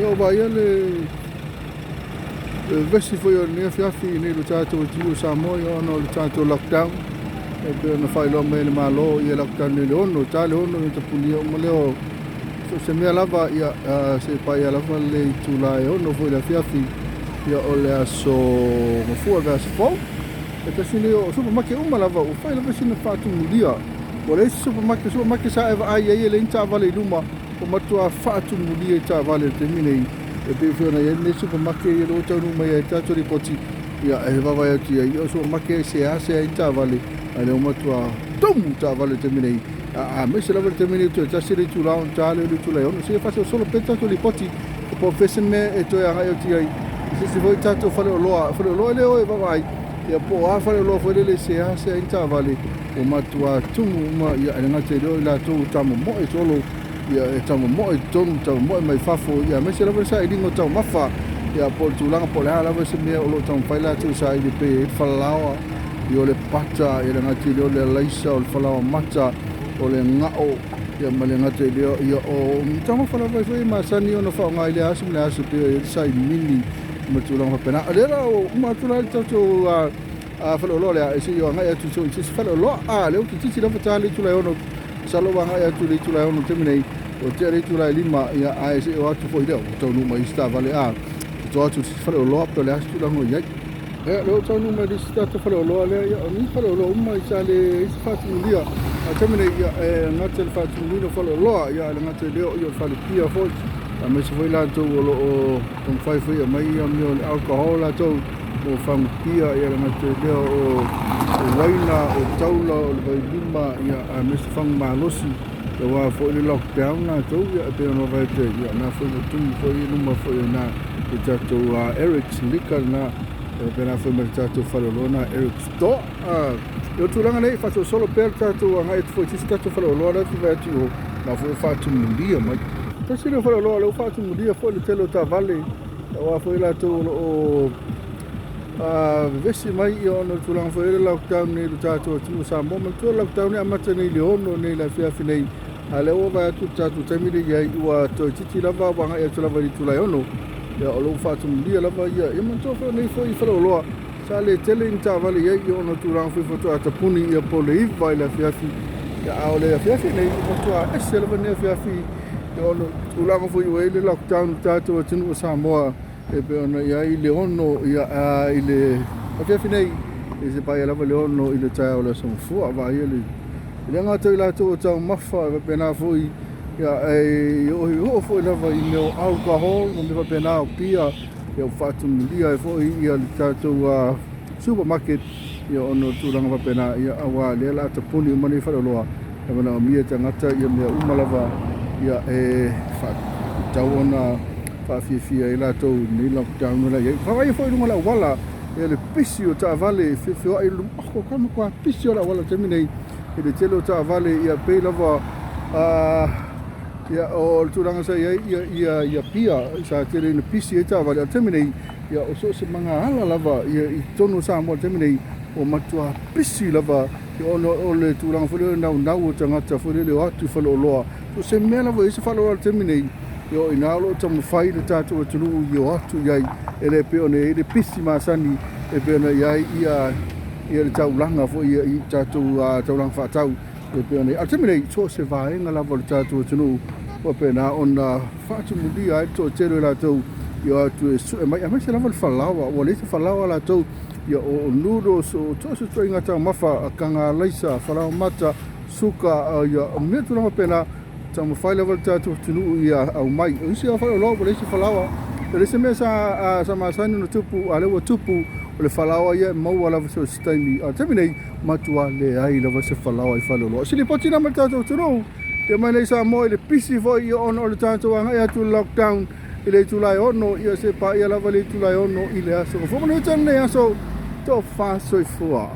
Ia ua vaaia le vevesi foi o lenei afiafi i inei i lo tatou atunuu o Samoa ia ona o le tatou lockdown e pei ona faailoa mai e le Malo ia lockdown nei i le 6, ta le 6 ona tapunia uma lea o so o se mea lava ia seia paia lava le itula e 6 foi i le afiafi ia o le aso Gafua o le vaiaso fou. E tasi lenei o supermarket uma lava ua fai lava sina faatumulia. Ua leai se supermarket, supermarket sa e vaai ai e leai ni taavale i luma ua matua faatumulia i taavale i le taimi nei. E pei foi ona i ai lenei supermarket ia lea ua taunuu mai ai le tatou lipoti ia e vaavaai atu i ai o supermarket e seasea ai ni taavale a o lea ua matua tumu taavale i le taimi nei. Aemaise lava le taimi nei toe tasi le itula ona ta lea o le itula e 6. Se i faasolosolo pea le tatou lipoti po o fea se mea e toe agai atu i ai i se isi foi tatou faleoloa. Faleoloa lea o e vaavaai ia po o a faleoloa foi lele e seasea ai ni taavale ua matua tumu uma ia e le gata i lea o i latou ua tamomoe solo ia e tamomoe i totonu tamomoe mai fafo ia aemaise lava le sailiga o taumafa ia po o le tulaga po o le a lava se mea o lo o taumafai latou e saili pei e i ai le falaoa ia o le pata ia le gata i lea o le alaisa o le falaoa mata o le gao ia ma le gata i lea ia o taumafa lava foi e masani ona faaaoga i lea aso ma lea aso pei e i ai le saimini ma tulaga faapena. O lea la ua uma atu la le tatou faleoloa lea e seia agai atu i se isi faleoloa. A lea ua toeitiiti lava ta le itula e 6 masalo ua agai atu i le itula e 6 i le taimi nei ua tea le itula e 5 ia ae seia o atu foi lea ua taunuu mai isi taavale a toto atu i se isi faleoloa pe o le a se tulaga o i ai. Ia lea ua taunuu mai i le isi tatou faleoloa lea ia o ni faleoloa uma sa leai se faatumulia. A o le taimi nei ia e gata i le faatumuina o faleoloa ia ae le gata i lea o le falepia foi aemaise foi latou o lo o taumafai foi e aumai ia mea o le alcohol latou mo fagu pia ia le gata i lea o uaina o taula o le vailima ia aemaise fagu malosi aua foi le lockdown latou ia e pei ona vaavaai atu ai ia na foi ua tumu foi i luma foi o ina le tatou Eric's Liquor lena e faapena foi ma le tatou faleoloa lena Eric's Store. O tulaga nei faasolosolo pea le tatou agai atu foi i se isi tatou faleoloa la e vaai atu i o na foi ua faatumulia mai. Tasi lea o faleoloa lea ua faatumulia foi le tele o taavale aua foi latou o lo o vevesi mai ia ona o le tulaga foi o le lockdown nei i le tatou atunuu o Samoa. Manatua le lockdown e amata nei i le 6 nei i le afiafi nei a o lea ua vaai atu i le tatou taimi lea i ai ua toeitiiti lava ua agai atu lava i le itula e 6 ia o lo o ua faatumulia lava ia. Ia manatua foi o nei foi faleoloa sa le tele ni taavale i ai ia ona o tulaga foi faatoa tapuni ia po o le 9 i le afiafi ia a o le afiafi nei ua matua ese lava lenei afiafi ia ona o tulaga foi ua i ai le lockdown i le tatou atunuu o Samoa e pei ona i ai le 6 ia i le afiafi nei e se paia lava le 6 i le taeao o le aso Gafua. Vaaia le e le gata i latou o taumafa e faapena foi ia e oo foi lava i mea o alcohol ma mea faapena o pia ia ua faatumulia ai foi ia le tatou supermarket ia ona o tulaga faapena ia aua lea o le a tapuni uma nei faleoloa e manaomia e tagata ia mea uma lava ia e faatatau ona faafiafia ai latou i lenei lockdown la i ai. Vaavaai foi i luga o le auala ia le pisi o taavale e feofeoai i luma o ka matua pisi o le auala i le taimi nei i le tele o taavale ia pei lava ia o le tulaga sa i ai ia Apia sa tele ina pisi ai taavale. A o le taimi nei ia o so o se magaala lava ia i totonu o Samoa i le taimi nei ua matua pisi lava ia ona o le tulaga foi lea o le naunau o tagata foi lele o atu i faleoloa. So o se mea lava e i ai se faleoloa i le taimi nei ia o i ina o lo o taumafai le tatou atunuu i o atu i ai e le pei ona i ai le pisi masani e pei ona i ai ia le taulaga foi i tatou taulaga faatau e pei ona i ai. A o le taimi nei so o se vaega lava o le tatou atunuu ua faapena ona faatumulia ai le toatele o latou i o atu e sue mai aemaise lava le falaoa ua leai se falaoa latou ia o noodles o so o se ituaiga taumafa kaga alaisa falaoa mata suka ia mea tulaga faapena taumafai lava le tatou atunuu ia aumai. O isi lava faleoloa ua leai se falaoa e leai se mea sa masani ona tupu a o lea ua tupu o le falaoa ia e maua lava so o se taimi. A o le taimi nei matua leai lava se falaoa i faleoloa. O se lipoti lena mai le tatou atunuu ia mai nei Samoa i le pisi foi ia ona o le tatou agai atu i le lockdown i le itula e 6 ia se paia lava le itula e 6 i le aso. Fua manuia tele lenei aso tofa soifua.